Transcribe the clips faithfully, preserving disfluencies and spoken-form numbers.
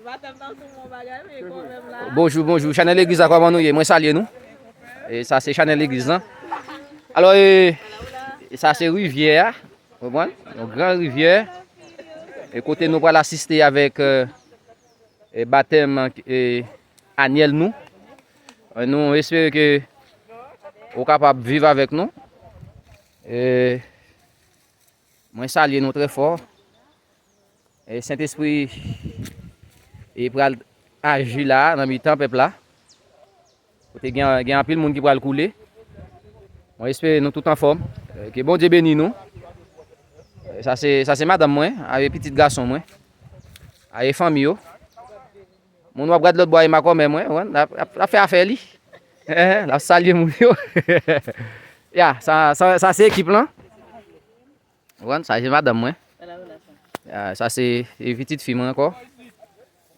Batèm nan sou mon bagay, men kanmenm la. Bonjou, bonjou. Chanèl Legliz la, kòman nou ye? Mwen salye nou. E sa se chanèl Legliz lan. Alò, e, e sa se rivyè a, w konprann? Yon gran rivyè. E kote nou pral asiste avèk, e, e batèm, e, anyèl nou. E nou espere ke ou kapab viv avèk nou. E mwen salye nou trè fò. E Sentespri e pral aji la nan mitan pèp la. Kote gen, gen anpil moun ki pral koule. Mwen espere nou tout anfòm. E ke Bondye beni nou. E sa se, sa se madanm mwen, avèk pitit gason mwen. Avèk fanmi yo. Moun w ap gad lòt bò a e makòmè mwen, w konprann? L ap, l ap, l ap fè afè li. L ap salye moun yo. Ya, sa, sa, sa se ekip lan. W konprann? Sa se madanm mwen. Ya, sa se, e pitit fi mwen ankò.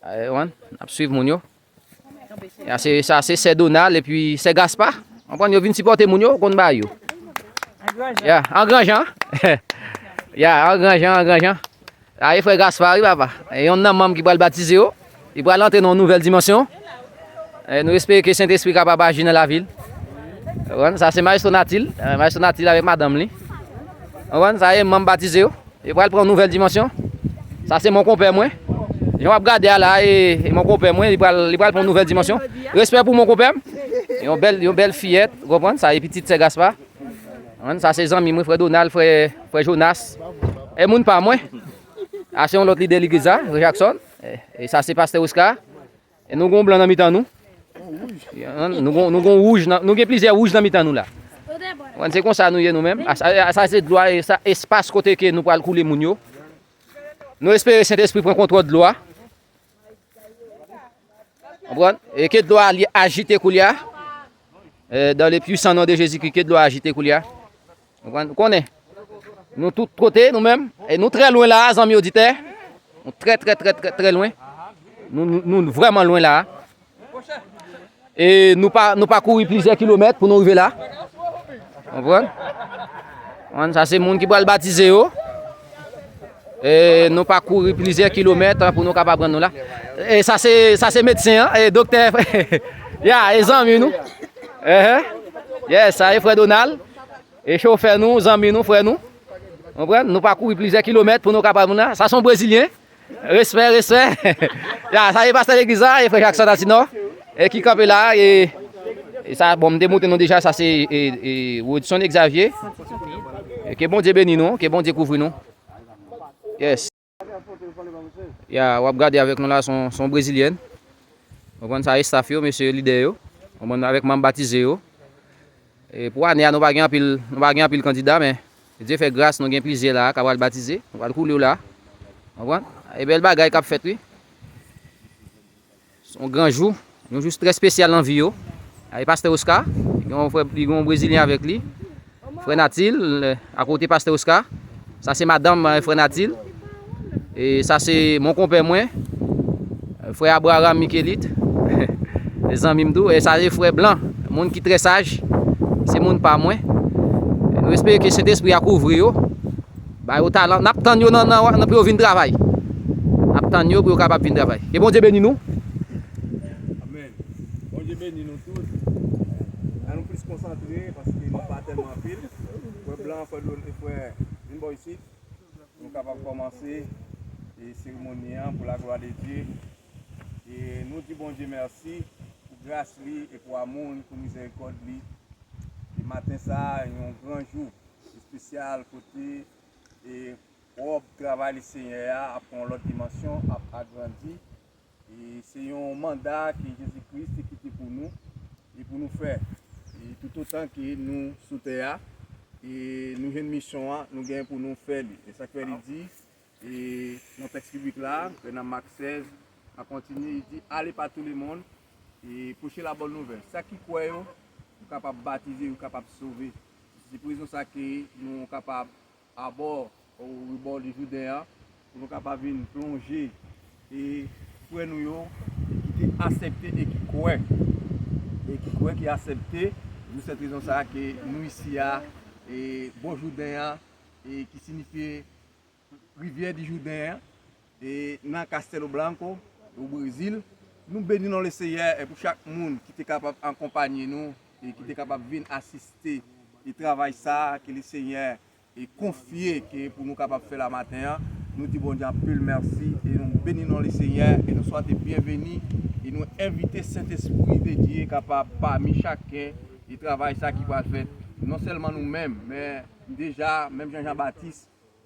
Ya, w konprann? N ap swiv moun yo. Ya, se, sa se sè Donald epi sè Gaspa. W konprann? Yo vin sipòte moun yo, w konn bagay yo. Ya, an gran jan. Ya, an gran jan, an gran jan. A, e frè Gaspa, wi, papa. E yonn nan manm ki pral batize yo. Li pral antre nan yon nouvèl dimansyon. E nou espere ke Sentespri kapab aji nan lavi l. Ou konprann? Sa se Maestro Natil. E, Maestro Natil avèk madanm li. Ou konprann? Sa e manm batize yo. Li pral pran yon nouvèl dimansyon. Sa se mon konpè mwen. Jan w ap gade a la, e, e mon konpè mwen, li pral, li pral pran yon nouvèl dimansyon. Respè pou mon konpè m. Yon bèl, yon bèl fiyèt, ou konprann? Sa e pitit sè Gaspa. Ou konprann? Sa se zanmi mwen, frè Donald, frè, frè Jonas. E moun pa mwen. A se yon lòt lidè legliz la, frè Jackson. E, e sa se pastè Oscar. E nou gon blan nan mitan nou. Nou gon, nou gon wouj nan, nou gen plizyè wouj nan mitan nou la. Ou konprann? Se konsa nou ye nou menm. A, sa, a, sa se dlo a, e sa espas kote ke nou pral koule moun yo. Nou espere Sentespri pran kontwòl dlo a. Konprann? E ke dlo a li ajite koulye a. E, dans le puissant nom de Jésus-Christ, ke dlo a ajite koulye a. Konprann? Ou konnen. Nou tout kote, nou menm. E nou trè lwen la a, zanmi oditè. Nou trè, trè, trè, trè, trè lwen. Nou, nou, nou vrèman lwen la a. E nou pa, nou pa kouri plizyè kilomèt pou nou rive la. Konprann? Konprann? Sa se moun ki pral batize yo. E nou pa kouri plizyè kilomèt, an, pou nou kapab rann nou la. E sa se, sa se medsen an, e doktè. Ya, e zanmi nou. Ehe. Yes, sa e frè Donald. E chofè nou, zanmi nou, frè nou. Konprann? Nou pa kouri plizyè kilomèt pou nou kapab vin la. Sa se yon brezilyen. Respè, respè. Ya, sa e pastè legliz la, e frè Jackson Asinò. E ki kanpe la, e, e sa, bon, m te montre nou deja, sa se, e, e, Rodson Exavier. E ke Bondye beni nou, ke Bondye kouvri nou. Yes. Ya, w ap gade avèk nou la, se yon, se yon brezilyèn. Ou konprann? Sa estaf yo, mesye lidè yo. Ou konprann? Avèk manm batize yo. E pou ane a, nou pa gen anpil, nou pa gen anpil kandida, men Dye fè gras, nou gen plizyè la a k ap al batize, nou pral koule yo la. Ou konprann? E bèl bagay k ap fèt, wi. Se yon gran jou, yon jou trè espesyal nan vi yo. A, e pastè Oscar, li gen yon frè, li gen yon brezilyen avèk li. Frè Natil, akote pastè Oscar. Sa se madanm, eh, frè Natil. E sa se mon konpè mwen, frè Abraham Michelit. E zanmi m tou. E sa se frè Blan, moun ki trè saj. Se moun pa mwen. E nou espere ke Sentespri a kouvri yo. Ba yo talan. N ap tann yo nan, nan, nan pou yo vin travay. N ap tann yo pou yo kapab vin travay. Ke Bondye beni nou. Amèn. Bondye beni nou tout. Ann nou plis konsantre paske nou pa tèlman anpil. Frè Blan, frè Lon, frè, vin bò isit. Nou kapab kòmanse, e, seremoni an pou laglwa de Dye. E nou di Bondye mèsi pou gras li e pou amou li, pou mizerikòd li. E maten sa a, yon gran jou espesyal kote, e, wòb travay Lesenyè a ap pran yon lòt dimansyon, ap agrandi. E se yon manda ke Jezi Kris te kite pou nou e pou nou fè. E toutotan ke nou sou tè a, e nou jwenn misyon an, nou gen pou nou fè li. E sa k fè li di, e nan tèks biblik la, ke nan Mak sèz, a kontinye, li di, allez par tout le monde, e preche la bonne nouvelle. Sa ki kwè yo, yo kapab batize, yo kapab sove. Se pou rezon sa ke nou kapab abò, o rebò de Jouden an, pou nou kapab vin plonje e frè nou yo ki te asèpte e ki kwè, e ki kwè, ki asèpte, nou sèt rezon sa a ke nou isi a, e bò Jouden an, e ki sinifye rivyè di Jouden an, e nan Castelo Branco, o Brezil. Nou beni non Lesenyè e pou chak moun ki te kapab akonpanye nou e ki te kapab vin asiste e travay sa a ke Lesenyè e konfye ke pou nou kapab fè la maten an. Nou di Bondye anpil mèsi e nou beni non Lesenyè e nou swete byenveni e nou envite Sentespri de Dye kapab pami chaken e travay sa ki pral fèt. Non sèlman nou menm, men deja, menm jan Jan Batis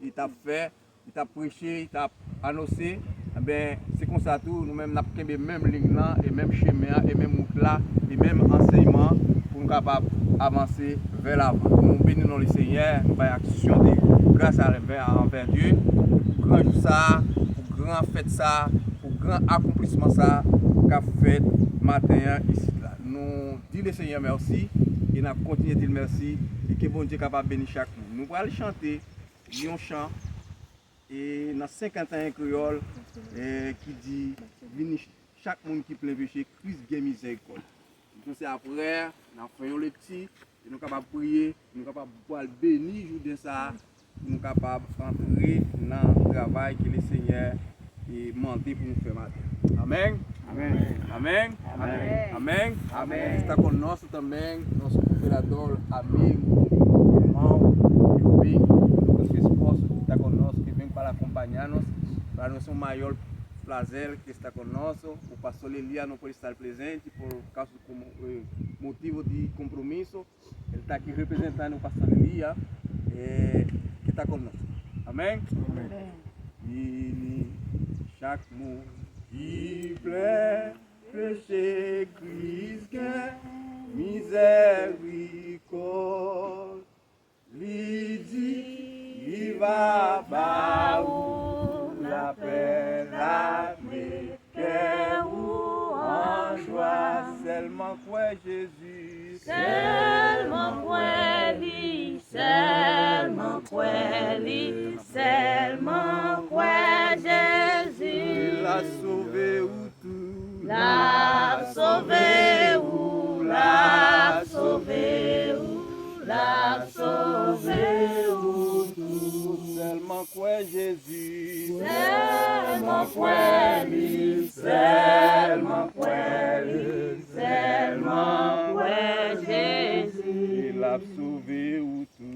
e t ap fè, li t ap preche, li t ap anonse, enben, se konsa tou, nou menm n ap kenbe menm liy lan, e menm chemen an, e menm wout la, e menm ansèyman an, pou nou kapab avanse vè lavan. Nou beni non Lesenyè, nou bay aksyon de gras anvè, anvè Dye, pou gran jou sa a, pou gran fèt sa a, pou gran akonplisman sa a, k ap fèt maten an isit la. Nou di Lesenyè mèsi, e n ap kontinye di l mèsi, e ke Bondye kapab beni chak moun. Nou pral chante yon chan e nan senkant an kreyòl e ki di, vini chak moun ki plen peche, Kris gen mizèrikòd. Nou se aprè, n ap fè yon lekti e nou kapab priye, nou kapab pral beni jounen sa a, pou nou kapab antre nan travay ke Lesenyè e mande pou nou fè maten. Amèn. Amèn. Amèn. Amèn. Amèn. Amèn. Amèn. Está com nós também nosso cooperador, amigo, irmão, Rubem, Lucas Resposo, que está conosco, que vem para acompanhar-nos, para nós um maior prazer que está conosco. O pastor Elia não pôde estar presente por causa de como, eh, motivo de compromisso. Ele está aqui representando o pastor Elia, eh, que está conosco. Amém? Amém. Vini chak moun ki plen peche, Kris gen mizèrikòd. Li di li va ba ou lapè, l ap met kè ou an jwa. Sèlman kwè Jezi. Sèlman kwè li, sèlman kwè li, sèlman kwè Jezi. L ap sove ou tou. L ap sove ou, l ap sove ou, l ap sove ou tou. Sèlman kwè Jezi. Sèlman kwè li, sèlman kwè li, sèlman kwè Jezi. L ap sove ou tou.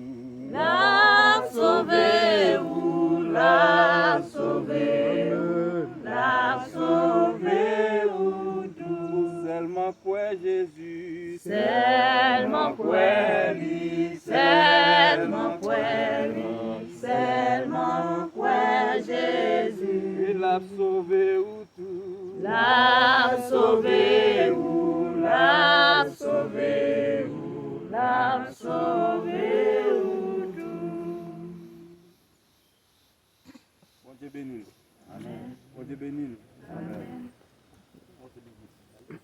L ap sove ou, l ap sove ou, l ap sove ou tou. Sèlman kwè Jezi. Sèlman kwè li, sèlman kwè li, sèlman kwè Jezi. L ap sove ou tou. L ap sove ou, l ap sove ou, l ap sove ou tou. Bondye beni nou. Amèn. Bondye beni nou. Amèn.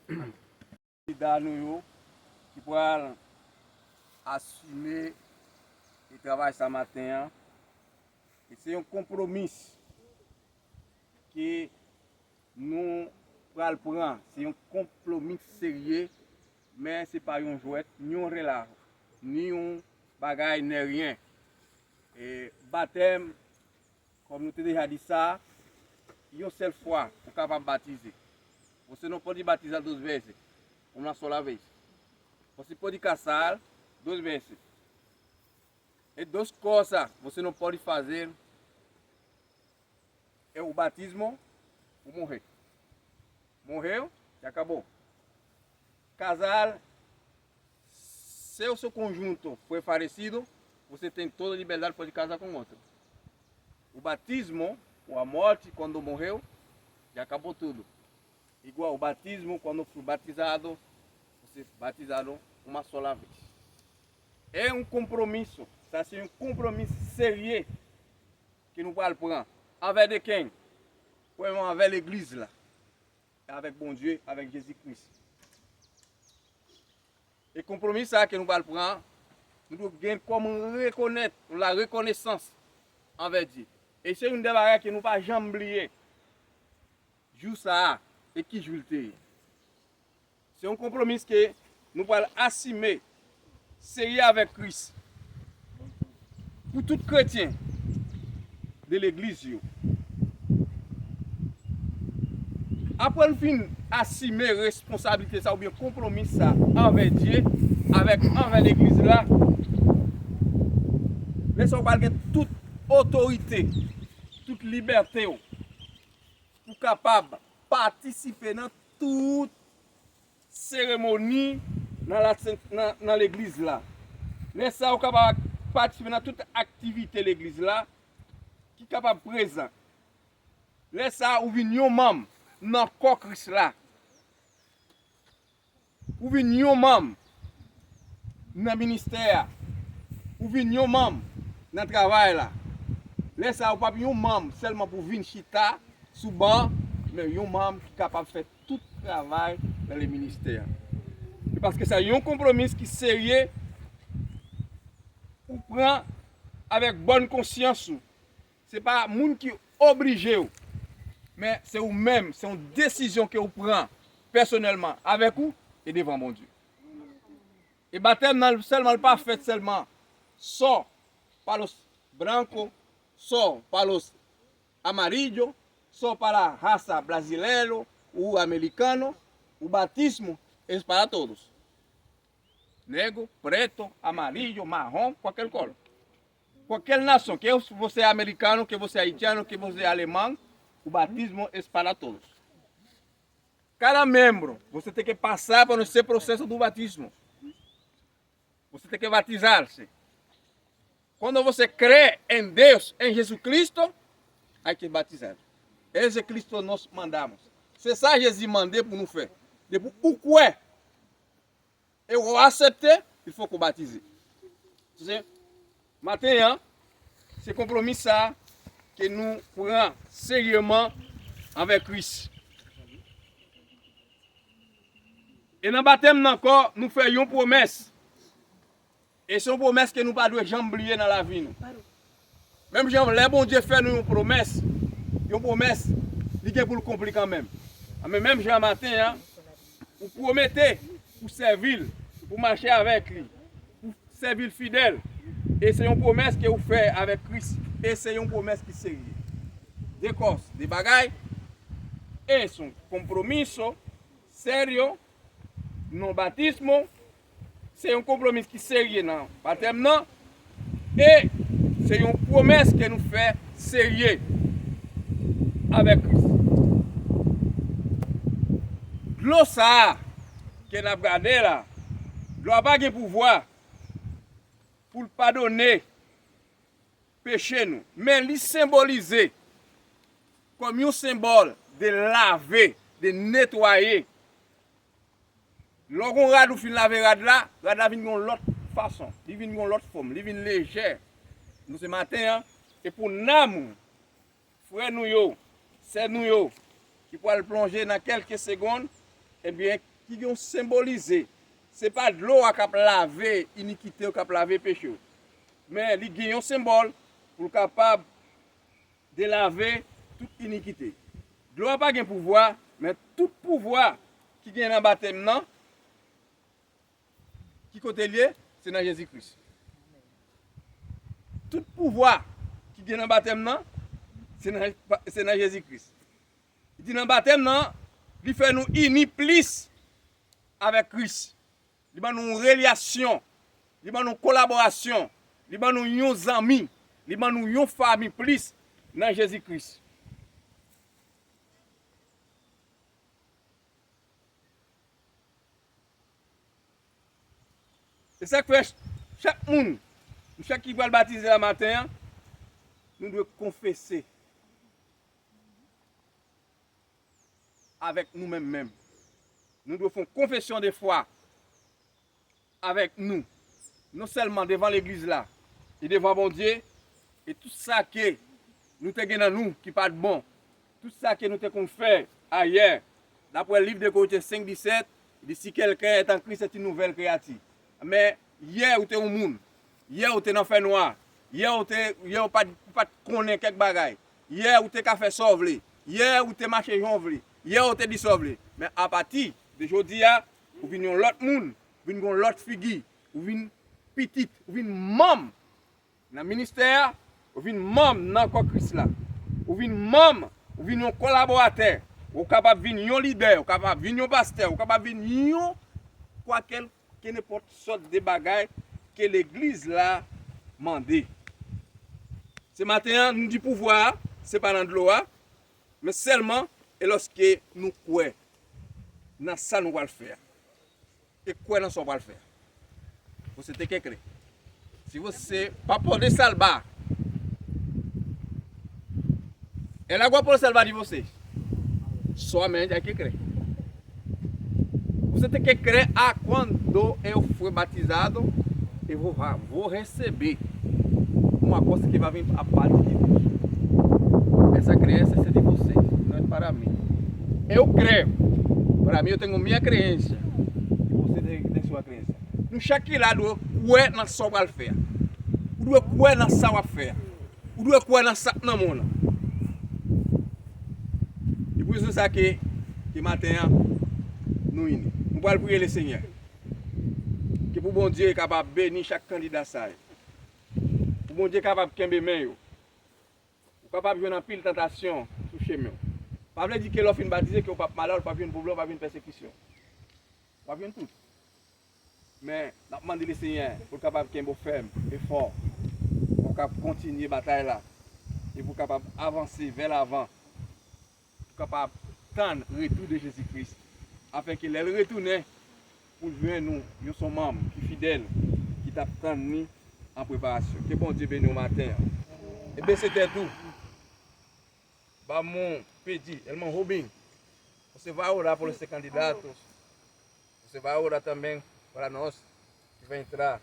Kandida nou yo ki pral asime e travay sa maten an. E se yon konpwomis ke nou pral pran. Se yon konpwomis serye, men se pa yon jwèt, ni yon rela, ni yon bagay nèryen. E batèm, kòm nou te deja di sa, yon sèl fwa ou kapab batize. Você não pode batizar duas vezes, uma sola vez. Você pode casar duas vezes. E duas coisas você não pode fazer é o batismo ou morrer. Morreu, já acabou. Casar, se o seu conjunto foi falecido, você tem toda a liberdade, pode casar com outro. O batismo, ou a morte, quando morreu, já acabou tudo. Igual o batismo, quando foi batizado, você batizado uma sola vez. É um compromisso, sa se yon konpwomis serye ke nou pral pran. Anvè de ken? Premyèman, anvè legliz la. E avèk Bondye, avèk Jezi Kris. E konpwomis sa ke nou pral pran, nou dwe gen kòm rekonèt, la rekonesans anvè Dye. E se youn de bagay ke nou pa janm bliye. Jou sa a, e ki jou l te ye? Se yon konpwomis ke nou pral asime, serye avèk Kris, pou tout kretyen de legliz yo. Apre l fin asime responsablite sa oubyen konpwomi sa anvè Dye, avèk, anvè legliz la, lè sa w pral gen tout otorite, tout libète w pou kapab patisipe nan tout seremoni nan la, nan, nan legliz la. Lè sa a, ou kapab patisipe nan tout aktivite legliz la ki kapab prezan. Lè sa a, ou vin yon manm nan kò Kris la. Ou vin yon manm nan ministè a. Ou vin yon manm nan travay la. Lè sa a, ou p ap yon manm sèlman pou vin chita sou ban, men yon manm ki kapab fè tout travay nan le ministè. E paske sa yon konpwomi ki serye, ou pran avèk bòn konsyans ou. Se pa moun ki oblije w, men se ou menm, se yon desizyon ke ou pran pèsonèlman avèk ou e devan Bondye. E batèm nan sèlman, l pa fèt sèlman só pa los branco, só pa los amarillo, só pa la raza brasileño u americano, u batismo es para todos. Negro, preto, amarillo, marrón, cualquier color. Cualquier nación, que você americano, que você haitiano, que você alemán, o batismo es para todos. Cada miembro, você tem que passar por esse processo do batismo. Você tem que batizar-se. Quando você crê em Deus, em Jesus Cristo, hay que batizar. Esse Cristo nós mandamos. Se sa Jezi mande pou nou fè. Depi ou kwè e ou aksepte, il faut que w batize. Se maten an, se konpwomi sa ke nou pran seryeman avèk Kris. E nan batèm nan kò, nou fè yon pwomès. E se yon pwomès ke nou pa dwe janm bliye nan lavi nou. Menm jan lè Bondye fè nou yon pwomès, yon pwomès, li gen pou l konpli kanmenm. Men menm jan maten an, ou pwomete pou sèvi l, pou mache avèk li, pou sèvi l fidèl. E se yon pwomès ke ou fè avèk Kris. E se yon pwomès ki serye. De kòs, de bagay. E se yon konpwomiso seryo, nan batismo, se yon konpwomi ki serye nan batèm nan, e se yon pwomès ke nou fè serye avèk Kris. Dlo sa a ke n ap gade la, dlo a pa gen pouvwa pou l padone peche nou, men li senbolize kòm yon senbòl de lave, de netwaye. Lè w gon rad ou fin lave rad la, rad la vin yon lòt fason, li vin yon lòt fòm, li vin lejè. Nou se maten an, e pou nanm ou, frè nou yo, sè nou yo, ki pral plonje nan kèlke segonn, ebyen, ki gen senbolize. Se pa dlo a k ap lave inikite w, k ap lave peche w. Men li gen yon senbòl pou l kapab delave tout inikite. Dlo a pa gen pouvwa, men tout pouvwa ki gen nan batèm nan, ki kote l ye? Se nan Jezi Kris. Tout pouvwa ki gen nan batèm nan, se nan, se nan Jezi Kris. Li di nan batèm nan, li fè nou ini plis avèk Kris. Li ban nou yon relasyon. Li ban nou kolaborasyon. Li ban nou yon zanmi. Li ban nou yon fanmi plis nan Jezi Kris. E sa k fè ch-, chak moun, chak ki pral batize la maten an, nou dwe konfese avèk nou menm menm. Nou dwe fè yon konfesyon de fwa avèk nou, non sèlman devan legliz la, e devan Bondye, e tout sa ke nou te gen nan nou ki pa t bon, tout sa ke nou te konn fè ayè, daprè liv de Korentyen senk disèt, li di, si quelqu'un est en Christ, c'est une nouvelle créature. Men, yè ou te yon moun, yè ou te nan fènwa, yè ou te, yè ou pa t, ou pa t konnen kèk bagay, yè ou te ka fè sa w vle, yè ou te mache jan w vle, yè ou te di sa w vle. Men apati de jodi a, ou vin yon lòt moun, ou vin yon lòt figi, ou vin pitit, ou vin manm nan ministè a, ou vin manm nan kò Kris la. Ou vin manm, ou vin yon kolaboratè. Ou kapab vin yon lidè, ou kapab vin yon pastè, ou kapab vin yon kwakèl ke nenpòt sòt de bagay ke legliz la mande. Se maten an, nou di pouvwa a, se pa nan dlo a, men sèlman e lòske nou kwè nan sa nou pral fè a. E kwè nan sa w pral fè. Você tem que crer. Se você, para poder salvar, el agua por salvar de você. Somente hay que creer. Você tem que crer a quando eu fui batizado, eu vou, vou receber uma coisa que vai vir a parte de Deus. Essa crença é de você, não é para mim. Eu creio. Para mim, eu tenho minha crença. E você tem, tem sua crença. Nou chak ki la dwe kwè nan sa w pral fè a. Ou dwe kwè nan sa w ap fè a. Ou dwe kwè nan sa k nan men w lan. E pou rezon sa ke, ke maten an, nou ini. Nou pral priye Lesenyè. Ke pou Bondye kapab beni chak kandida sa yo. Pou Bondye kapab kenbe men yo. Ou kapab jwenn anpil tantasyon sou chemen w. Pa vle di ke lè w fin batize ke w p ap malad, w p ap jwenn pwoblèm, w p ap jwenn pèsekisyon. W ap jwenn tout. Men, n ap mande Lesenyè pou l kapab kenbe w fèm e fò, pou w kab kontinye batay la, e pou w kapab avanse vè lavan, pou w kapab tann retou de Jezi Kris, afenke lè l retounen, pou l jwenn ou, yo se yon manm ki fidèl, ki t ap tann li an preparasyon. Ke Bondye beni w maten an. E bese tèt ou. Vamos pedir, irmão Rubinho, você vai orar por esse candidato? Você vai orar também para nós que vai entrar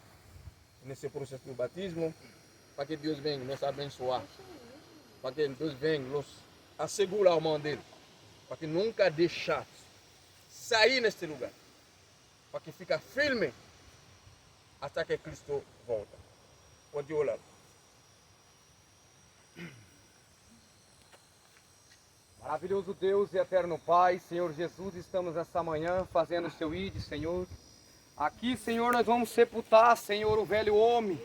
nesse processo do batismo, para que Deus venha nos abençoar, para que Deus venha nos assegurar a mão dele, para que nunca deixar sair neste lugar, para que fica firme até que Cristo volta. Pode orar. Maravilhoso Deus e eterno Pai, Senhor Jesus, estamos nessa manhã fazendo o seu ide, Senhor. Aqui, Senhor, nós vamos sepultar, Senhor, o velho homem.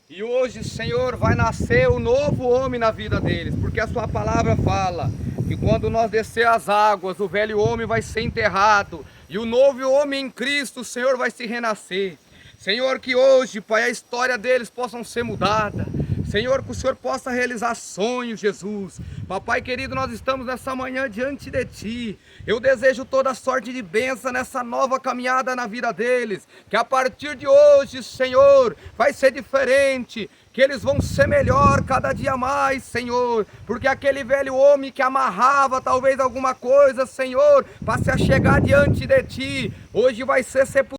E hoje, Senhor, vai nascer o novo homem na vida deles, porque a sua palavra fala que quando nós descer as águas, o velho homem vai ser enterrado e o novo homem em Cristo, Senhor, vai se renascer. Senhor, que hoje, Pai, a história deles possam ser mudada. Senhor, que o Senhor possa realizar sonhos, Jesus. Papai querido, nós estamos nessa manhã diante de Ti. Eu desejo toda sorte de bênção nessa nova caminhada na vida deles. Que a partir de hoje, Senhor, vai ser diferente. Que eles vão ser melhor cada dia mais, Senhor. Porque aquele velho homem que amarrava talvez alguma coisa, Senhor, para se achegar diante de Ti, hoje vai ser sepultado.